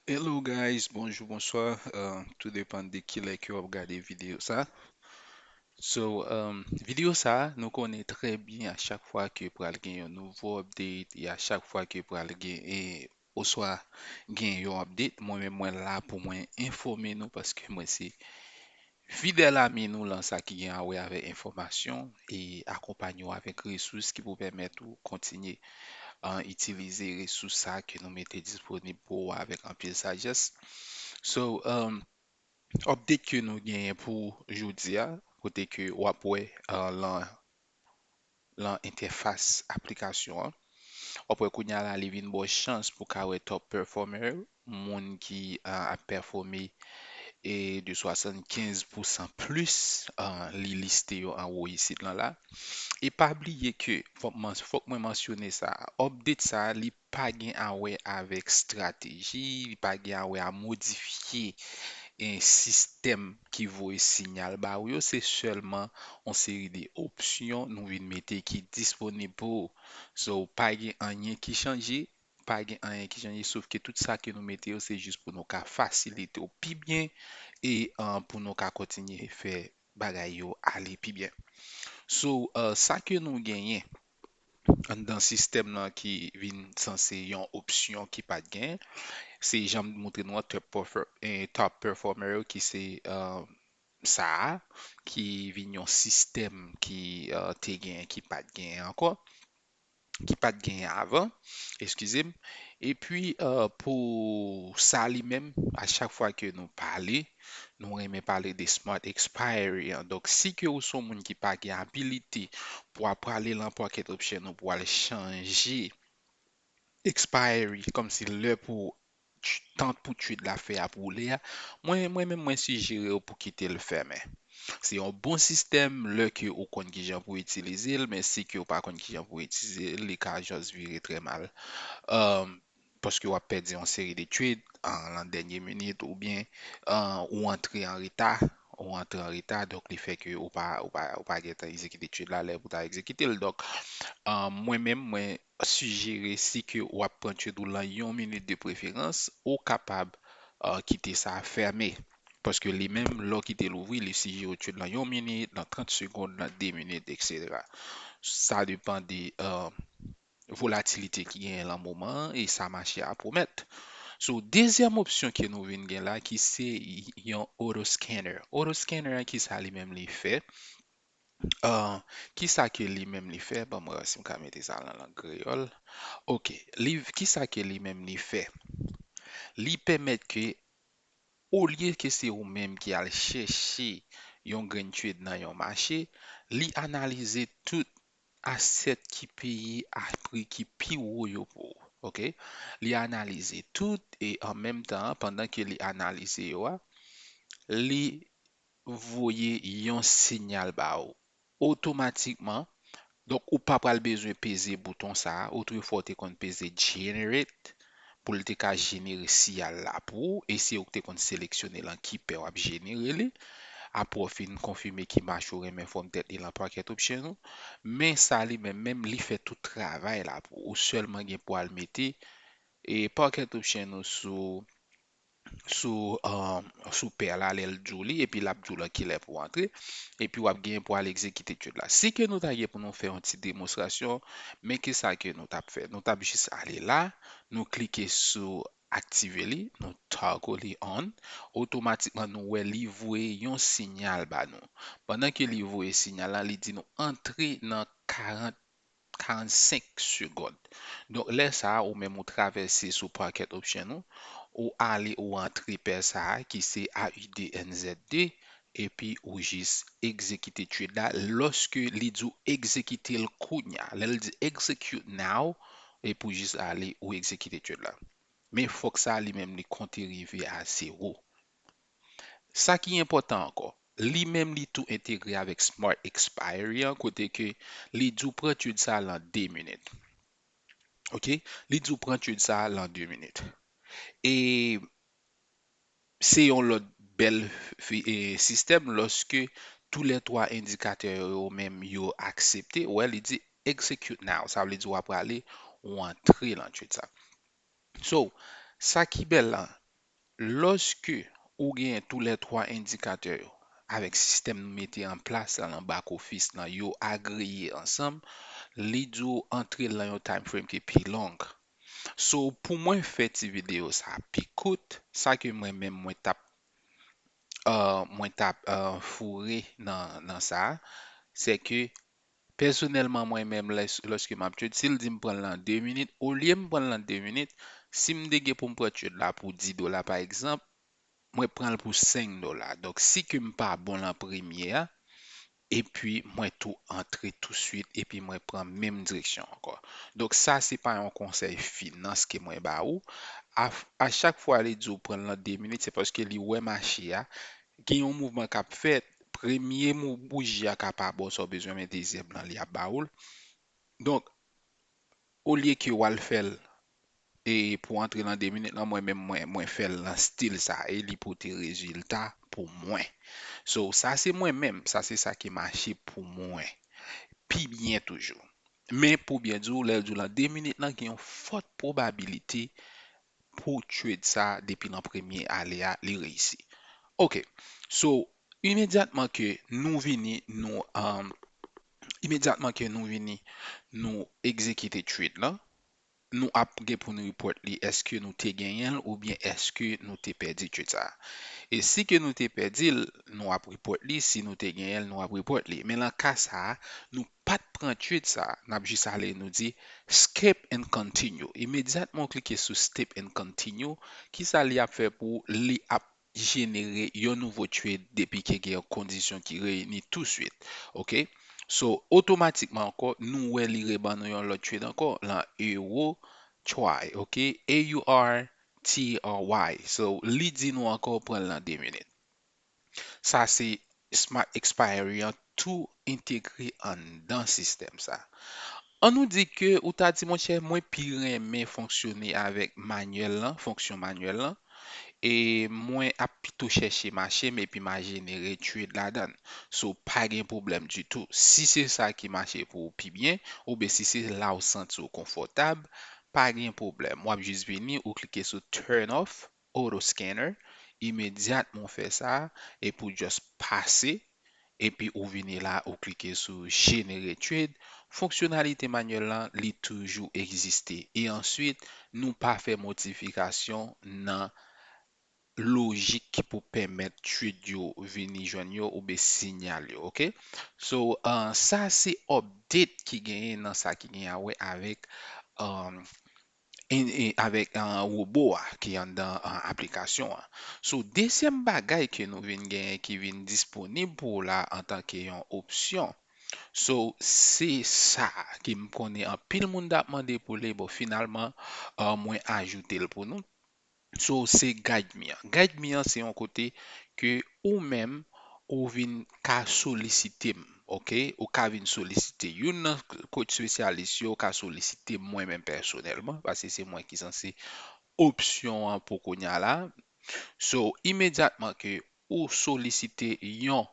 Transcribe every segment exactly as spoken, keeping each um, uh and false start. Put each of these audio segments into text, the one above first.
Hello guys, bonjou, bonswa. Uh, tou depann de kilè ke w ap gade videyo sa. So, um, videyo sa, nou konnen trè byen a chak fwa ke pral gen yon nouvo update, e a chak fwa ke pral gen, e, oswa gen yon update, mwen menm mwen la pou mwen enfòme nou paske mwen se fidèl ami nou lan sa ki gen a wè avèk enfòmasyon e akonpanye w avèk resous ki pou pèmèt ou kontinye, uh, itilize resous sa ke nou mete disponib pou ou avèk anpil sajès. So, um, update ke nou genyen pou jodi a, kote ke w ap wè, uh, lan, lan entèfas aplikasyon an. W ap wè kounye a la, li vin ba w chans pou ka wè top performer, moun ki, uh, ap pèfòme e de swasannkenz pousan plis, uh, li liste yo anwo isit lan la. E pa bliye ke, fòk man-, fòk mwen mansyone sa, update sa, li pa gen a wè avèk estrateji, li pa gen a wè a modifye, e, sistèm ki voye siyal ba ou yo, se sèlman yon seri de opsyon nou vin mete ki disponib pou ou. So, pa gen anyen ki chanje, pa gen anyen ki chanje, sof ke tout sa ke nou mete yo, se jis pou nou ka fasilite w pi byen e, uh, pou nou ka kontinye fè bagay yo ale pi byen. So, uh, sa ke nou genyen anndan sistèm lan ki vin sanse yon opsyon ki pa t genyen, se jan m moutre nou an, top perfor-, eh, top performer yo ki se, uh, sa a, ki vin yon sistèm ki, uh, te genyen, ki pa t genyen ankò, ki pa t genyen avan, eskize m. Epi, uh, pou sa li menm, a chak fwa ke nou pale, nou renmen pale de smart expiry an. Donk, si ke ou se yon moun ki pa gen abilite pou w ap prale lan market option ou pou w al chanje expiry, kòmsi lè pou ch-, tan pou trade la fè ap woule a, mwen, mwen menm mwen sijere w pou kite l fèmen. Se yon bon sistèm lè ke ou konn kijan pou itilize l, men si ke ou pa konn kijan pou itilize l, li ka just vire trè mal. Um, paske w ap pèdi yon seri de trade, uh, lan dènye minit oubyen, uh, ou antre an reta, ou antre an reta, donk li fè ke ou pa, ou pa, ou pa gentan egzekite trade la lè pou ta egzekite l. Donk, uh, mwen menm, mwen sijere si ke w ap pran trade ou lan yon minit de preferans, ou kapab, uh, kite sa fèmen. Paske li menm, lè w kite l ouvri, li sijere w trade lan yon minit, lan trant segonn, lan de minit, etsetera. Sa depann de, uh, volatilite ki genyen lan moman an e sa mache a pwomèt. So, dezyèm opsyon ke nou vin gen la, ki se y-, yon auto scanner. Auto scanner an, ki sa li menm li fè? Uh, ki sa ke li menm li fè? Ban mwen wè si m ka mete sa lan lang kreyòl. Ok, li, ki sa ke li menm li fè? Li pèmèt ke, olye ke se ou menm ki al chèche yon grenn trade nan yon mache, li analize tout asset ki peye a pri ki pi wo yo pou ou. Ok? Li analize tout e an menm tan, pandan ke li analize yo a, li voye yon siyal ba ou otomatikman. Donk, ou pa pral bezwen peze bouton sa a. Otrefwa, w te konn peze generate pou l te ka jenere siyal la pou ou, e se ou ki te konn seleksyone lan ki pè w ap jenere li. Apre w fin konfime ki mache ou renmen fòm tèt li lan market option ou. Men sa li menm, menm li fè tout travay la pou ou. Ou sèlman gen pou al mete, e, market option ou sou, sou, um, sou pè la, lè l di w li, epi l ap di w lan kilè pou w antre, epi w ap gen pou al egzekite trade la. Si ke nou ta gen pou nou fè yon ti demonstrasyon, men ki sa ke nou t ap fè? Nou t ap jis ale la, nou klike sou aktive li, nou toggle li on, otomatikman nou wè li voye yon siyal ba nou. Pandan ke li voye siyal la, li di nou antre nan karant, karannsenk segonn. Donk, lè sa a, ou menm ou travèse sou market option ou, ou ale ou antre pè sa a ki se A U D N Z D, epi ou jis egzekite trade la. Lòske li di w egzekite l kounya, lè l di execute now, epi ou jis ale ou egzekite trade la. Men fòk sa li menm li konte rive a zewo. Sa ki enpòtan ankò, li menm li tou entegre avèk Smart Expiry an, kote ke li di w pran trade sa lan de minit. Ok? Li di w pran trade sa lan de minit. E se yon lòt bèl fi-, e, sistèm lòske tou lè twa endikatè yo menm yo aksepte, ou wè li di execute now, sa vle di w ap prale, ou antre lan trade sa. So, sa ki bèl lan, Lòske ou genyen toulètwa endikatè yo avèk sistèm nou mete an plas la nan back office lan, yo agreye ansanm, li di w antre l nan yon time frame ki pi long. So, pou mwen fè ti videyo sa pi kout, sa ke mwen menm mwen t ap uh, mwen t ap uh, foure nan, nan sa, se ke pèsonèlman mwen menm lè- lòske m ap trade, si l di m pran l nan de minit, olye m pran l nan de minit, si m te gen pou m pran trade la pou dis dola pa egzanp, mwen pran l pou senk dola. Donk si ke m pa bon lan premye a, epi mwen tou antre touswit, epi mwen pran menm direksyon ankò. Donk sa se pa yon konsèy finans ke mwen ba ou. A, a chak fwa li di w pran l nan de minit, se paske li wè mache a gen yon mouvman k ap fèt. Premye mou bouji a ka pa ba w sa w bezwen, men dezyèm lan li ap ba ou l. Donk, olye ke w al fè l e pou antre nan de minit lan, mwen menm mwen, mwen fè l nan stil sa e li pote rezilta pou mwen. So, sa se mwen menm, sa se sa ki mache pou mwen. Pi byen toujou. Men pou byen di w, lè l di w lan de minit lan, gen yon fòt pwobabilite pou trade sa depi nan premye ale a, li reyisi. Ok. So, imedyatman ke nou vini, nou, um, imedyatman ke nou vini, nou egzekite trade lan, nou ap gen pou nou report li èske nou te genyen l oubyen èske nou te pèdi trade sa. E si ke nou te pèdi l, nou ap report li, si nou te genyen l, nou ap report li. Men lan ka sa, nou pa t pran trade sa, n ap jis ale nou di skip and continue. Imedyatman w klike sou skip and continue, kisa li ap fè pou ou? Li ap jenere yon nouvo trade depi ke gen yon kondisyon ki reyini touswit. Ok? So, otomatikman ankò, nou wè li reban nou yon lòt trade ankò, lan Euro Try, ok? A U R T R Y. So, li di nou ankò pran l nan de minit. Sa se Smart Expiry an tou entegre anndan sistèm sa. An nou di ke ou ta di, monchè, mwen pi renmen fonksyone avèk manyèl lan, fonksyon manyèl lan, e mwen ap pito chèche mache m epi m a jenere trade ladan l. So, pa gen pwoblèm ditou. Si se sa ki mache pou ou pi byen, oubyen si se la ou santi w konfòtab, pa gen pwoblèm. W ap jis vini, ou klike sou turn off auto scanner. Imedyatman w fè sa, epi w just pase, epi ou vini la, ou klike sou genere trade. Fonksyonalite manyèl lan, li toujou egziste. E answit, nou pa fè modifikasyon nan lojik ki pou pèmèt trade yo vini jwenn yo oubyen sinyal yo, ok? So, uh, sa se update ki genyen nan sa ki genyen a wè avèk, um, e, e, avèk, uh, wobo a ki anndan, uh, aplikasyon an. So, dezyèm bagay ke nou vin genyen ki vin disponib pou w la antanke yon opsyon. So, se sa ke m konnen anpil moun t ap mande pou li, bon, finalman, uh, mwen ajoute l pou nou. So, se Guide Me an. Guide Me an, se yon kote ke ou menm, ou vin ka solisite m, ok? Ou ka vin solisite youn nan coach spesyalis yo, ou ka solisite m mwen menm pèsonèlman, paske se mwen ki sanse opsyon an pou kounye a la. So, imedyatman ke ou solisite yon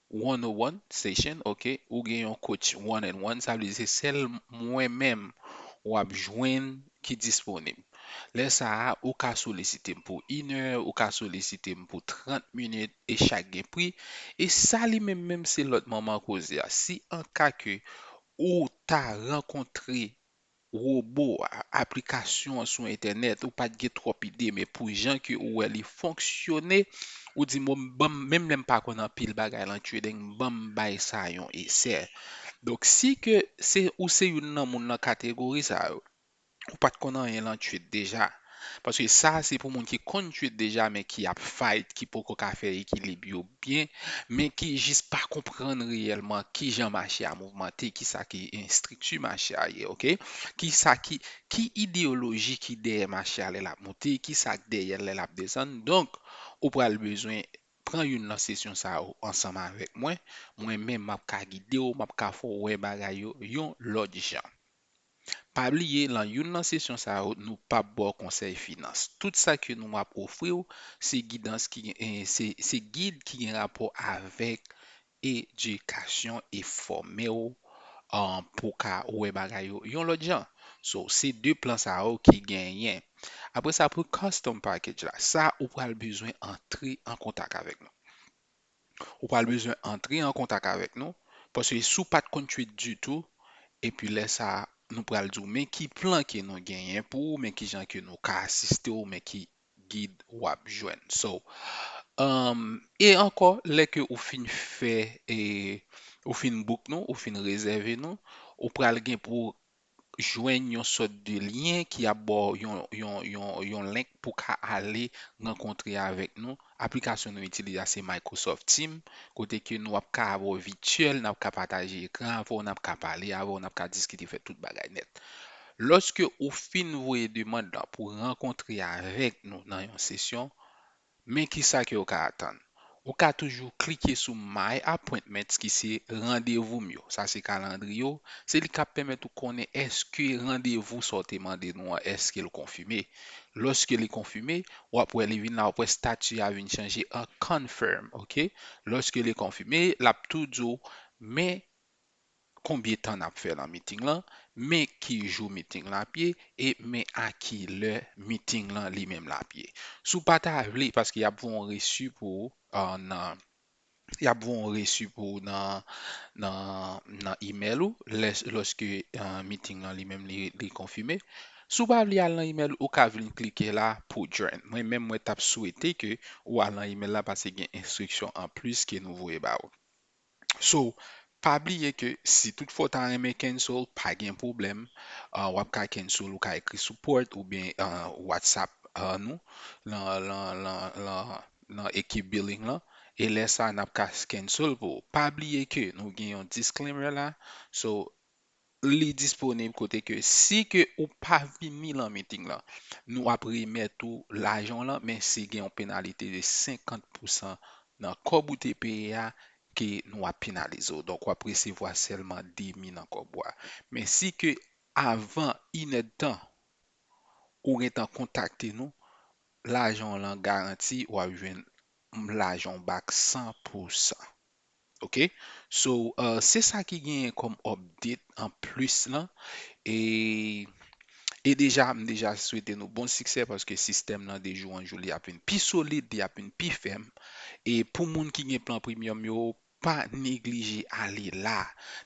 one on one session, ok, ou gen yon coach one on one, sa vle di se sèl mwen menm w ap jwenn ki disponib. Lè sa a, ou ka solisite m pou inè, ou ka solisite m pou trant minit, e chak gen pri. E sa li menm menm se lòt manman koze a. Si an ka ke ou ta rankontre wobo a, aplikasyon an sou entènèt, ou pa t gen twòp ide, men pou jan ke ou wè li fonksyone, ou di, bon, ban m, menm lè m pa konn anpil bagay lan trading, ban m bay sa yon esè. Donk, si ke se, ou se youn nan moun nan kategori sa yo, ou pa t konn anyen lan trade deja. Paske sa, se pou moun ki konn trade deja, men ki ap fight, ki poko ka fè ekilib yo byen, men ki jis pa konprann reyèlman kijan mache a mouvmante, kisa ki estrikti mache a ye, ok? Kisa ki, ki ideyoloji ki dèyè mache a lè l ap monte, kisa k dèyè l lè l ap desann. Donk, ou pral bezwen pran youn nan sesyon sa yo ansanm avèk mwen. Mwen menm, m ap ka gide w, m ap ka fè w wè bagay yo yon lòt jan. Pa bliye, lan youn nan sesyon sa yo, nou p ap ba w konsèy finans. Tout sa ke nou ap ofri w, se gidans ki gen, eh, se, se gid ki gen rapò avèk edikasyon e fòme w, ah, pou w ka wè bagay yo yon lòt jan. So, se de plan sa yo ki genyen. Apre sa, pou custom package la, sa ou pral bezwen antre an kontak avèk nou. Ou pral bezwen antre an kontak avèk nou, paske si w pa t konn trade ditou, epi lè sa, nou pral di w men ki plan ke nou genyen pou ou, men ki jan ke nou ka asiste w, men ki gid w ap jwenn. So, um, e ankò, lè ke ou fin fè, e, ou fin book nou, ou fin rezève nou, ou pral gen pou jwenn yon sòt de lyen ki ap ba w yon, yon, yon, yon link pou ka ale rankontre avèk nou. Aplikasyon nou itilize a se Microsoft Teams, kote ke nou ap ka avè w vityèl, n ap ka pataje ekran avè w, n ap ka pale avè w, n ap ka diskite, fè tout bagay nèt. Lòske ou fin voye demann lan pou rankontre avèk nou nan yon sesyon, men kisa ke w ka atann. Ou ka toujou klike sou My Appointments ki se randevou m yo. Sa se kalandriye w. Se li k ap pèmèt ou konnen èske randevou sa w te mande nou an, èske l konfime. Lòske li konfime, w ap wè li vin la, w ap wè stati a vin chanje an confirm, oke? Lòske li konfime, l ap tou di w, men konbyen tan n ap fè nan meeting lan, men ki jou meeting lan ap ye, e men a ki lè meeting lan li menm l ap ye. Si w pa ta vle, paske y ap voye yon resi pou ou, uh, nan, y ap voye yon resi pou ou nan, nan, nan email ou, lè, lòske, uh, meeting lan li menm li, li konfime. Si w pa vle al nan email, ou ka vin klike la pou join. Mwen menm, mwen t ap swete ke ou al nan email la paske gen enstriksyon anplis ke nou voye ba ou. So, pa bliye ke si toutfwa w ta renmen cancel, pa gen pwoblèm. Uh, w ap ka cancel, ou ka ekri support oubyen, uh, WhatsApp, uh, nou, lan, lan, lan, lan, lan ekip billing lan. E lè sa, n ap ka cancel pou ou. Pa bliye ke nou gen yon disclaimer la. So, li disponib kote ke si ke ou pa vini lan meeting lan, nou ap remèt ou lajan w lan, men se gen yon penalite de senkant pousan nan kòb ou te peye a ke nou ap penalize w. Donk, w ap resevwa sèlman demi nan kòb ou a. Men si ke avan inèdtan ou gentan kontakte nou, lajan w lan garanti, w ap jwenn lajan w back san pousan. Oke? So, uh, se sa ki genyen kòm update an plis lan. E, e deja, m deja swete nou bon siksè paske sistèm lan de jou an jou li ap vin pi solid, li ap vin pi fèm. E pou moun ki gen plan premium yo, pa neglije ale la.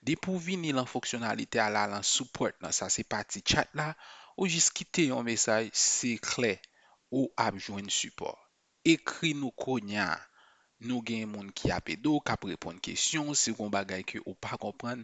Depi w vini lan fonksyonalite a la, lan support lan, sa se pati chat la, ou jis kite yon mesaj, se klè, ou ap jwenn sipò. Ekri nou kounye a. Nou gen moun ki ap ede w, k ap reponn kesyon w. Si gen yon bagay ke ou pa konprann,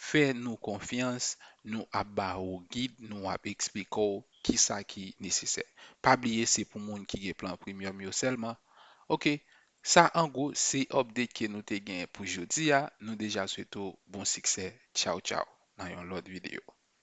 fè nou konfyans, nou ap ba ou gid, nou ap eksplike w kisa ki nesesè. Pa bliye, se pou moun ki gen plan premium yo sèlman. Oke, sa an gwo, se update ke nou te gen pou jodi a. Nou deja swete w bon siksè. Tchaw, tchaw, nan yon lòt videyo.